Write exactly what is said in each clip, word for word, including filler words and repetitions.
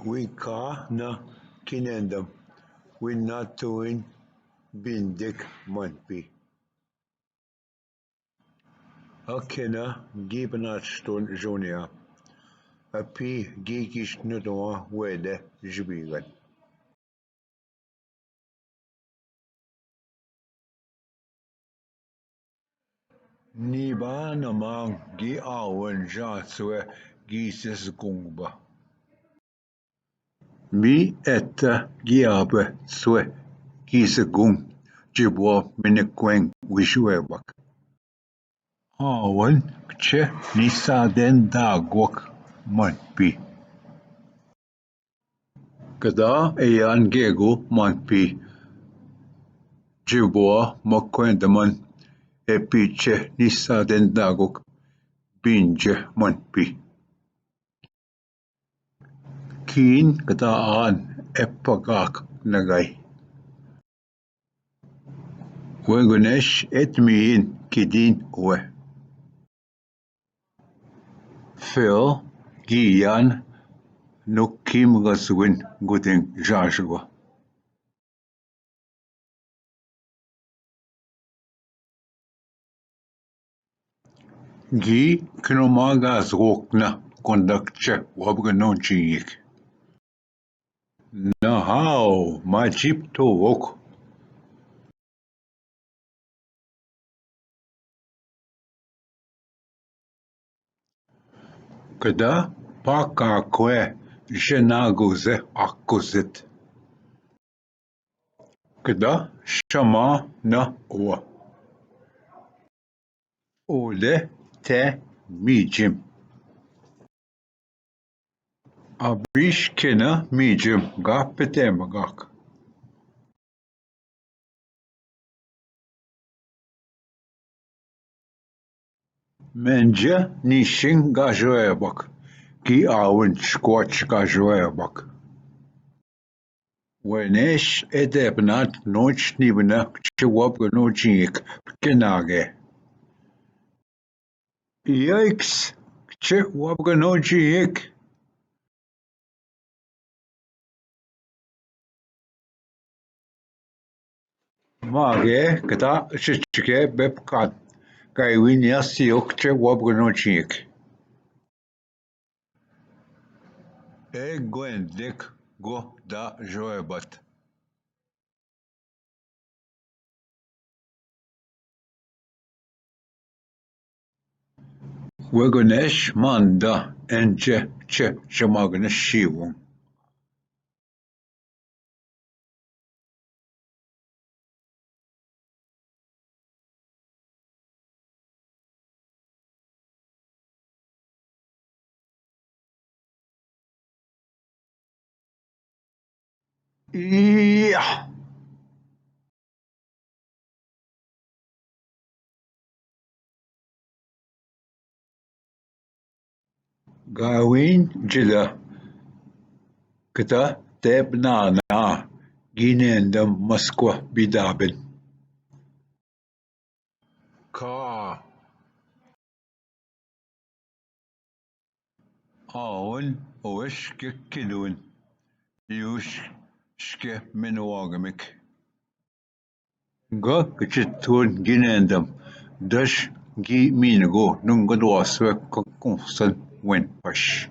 Wi ka na ki nendam, wi na tuin bindek manpi. Akena gi bnatstun Junia, api gi gixnudua wede jbigan. Niba na mang gi awen ja tswe gi se sgungba. Mi eta gi abe tswe gi se gung, jibwa mene kweng wi shwebak. Awen kche ni sa den dagwak manpi. Kda e ya ngego manpi. Jibwa ma kwenda man e piche ni sa den dagwak binje manpi. Kin kda an e pagak nagai. Wengunesh etmiin kidin we. Phil gi yan nuk kim ga swin gudin jaxwa. Gi knumaga zwokna konda kche wabga no jiyik. Nahao ma Egipto wok. Kda pa ka kwe je na guze akuzit. Kda shama na wa. Ode te mijim. Abixkena mijim ga pete magak. Menja ni shin ga joebak, ki awen skwach ga joebak. Wenesh edebnat noch nibna kche wabga no jiyek kenage. Yikes, kche wabga no jiyek. Mage kda xi chige bepkat, ga iwi niasio kche wabga no jiyek. E gwen dek go da joebat. Wegunesh manda enche che xamagene shiwon. Iya. Gawin jila kda tebna na ginen da Moskwa bidaben. Ka. Aon oeske kilun. Yush ske menwagamik. Ga kchi thun ginendam dash gi mingo nunga dwaswe ka kusan wen pash.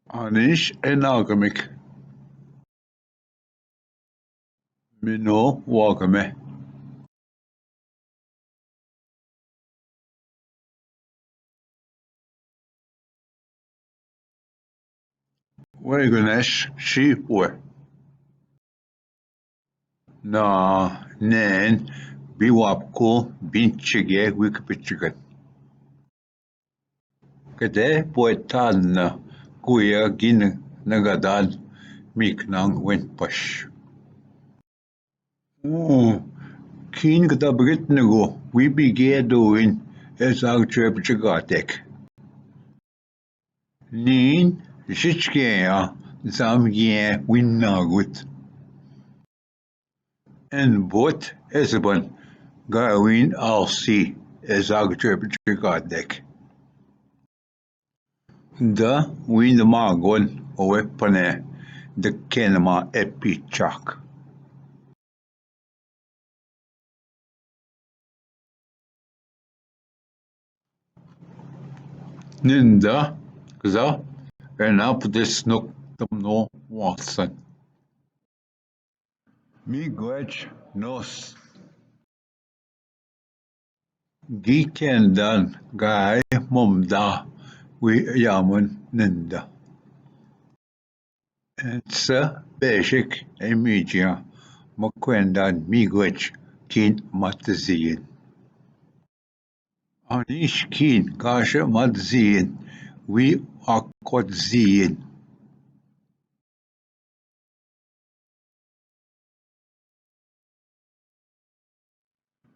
Anish enagamik. Mino wagame. Wegunesh shi we. Na nen bi wapko binchige wikbichigan. Kede poetanna kuya gin nagadan miknan wenpash. U kin gda bgitnego wi bi gedo win ezagchwebchigatek. Nin xichkea zamgiä winnagut. En bot esban ga win alsi ezagchwebchigatek. Nda wi nda ma gon owe pane nda kena ma epi chak. Ninda gza enap de snuk tamno watsan. Mi gwech nos. Gi kendan gai momda wi yaman ninda. Ensa bexek emigia ma kwendan mi gwech kin mat ziyen. Anix kin kaxa mat ziyen wi akwat ziyen.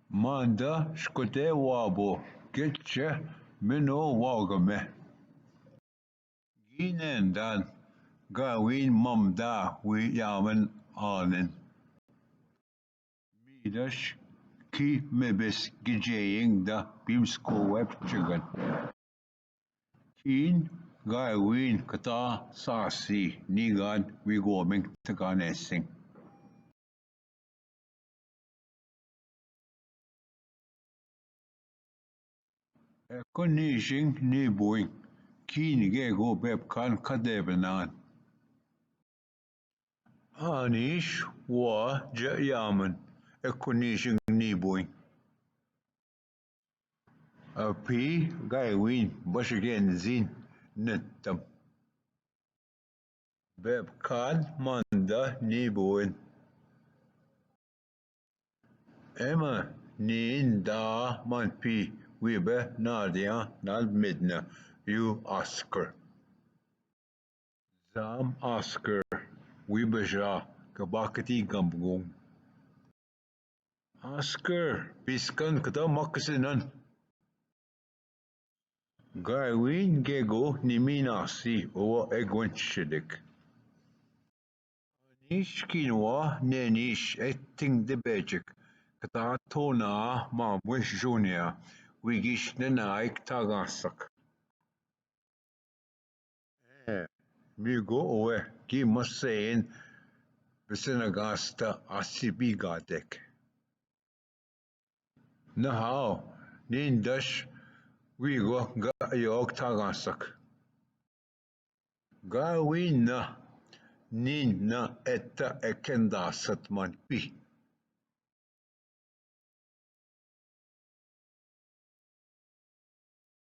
Manda xko te wabo getxe meno wagame. Gi ne ndan gawin mamda wi yamen anen. Midax ki mebes gijeyeng da bimsko web txegan. Kin ga win kata sasi nigan wi gomeng tganesing. Eko nixing ni buing kin gego bebkan kadebenan. Anix wa ja yamen eko nixing ni buing. Api gaiwin başgen zin nöttam. Bebkan manda ni buin. Ema ni nda man pi wibe nadia nal midna yu asker. Zam asker wibe ja kabakati gambgung. Asker piskan kata makasinan. Gaiwin gego ni minasi owa egwenschedek. Nixkinwa ne nix etting de bejek kata tona ma mwe junia wi gishne naik tagasak. Ë, mi goꞌwe gi masein besenagasta asi bi gadek. Nahao, nindax wigo ga ꞌyog tagasak. Gawi na, nin na eta eke ndasat man pi.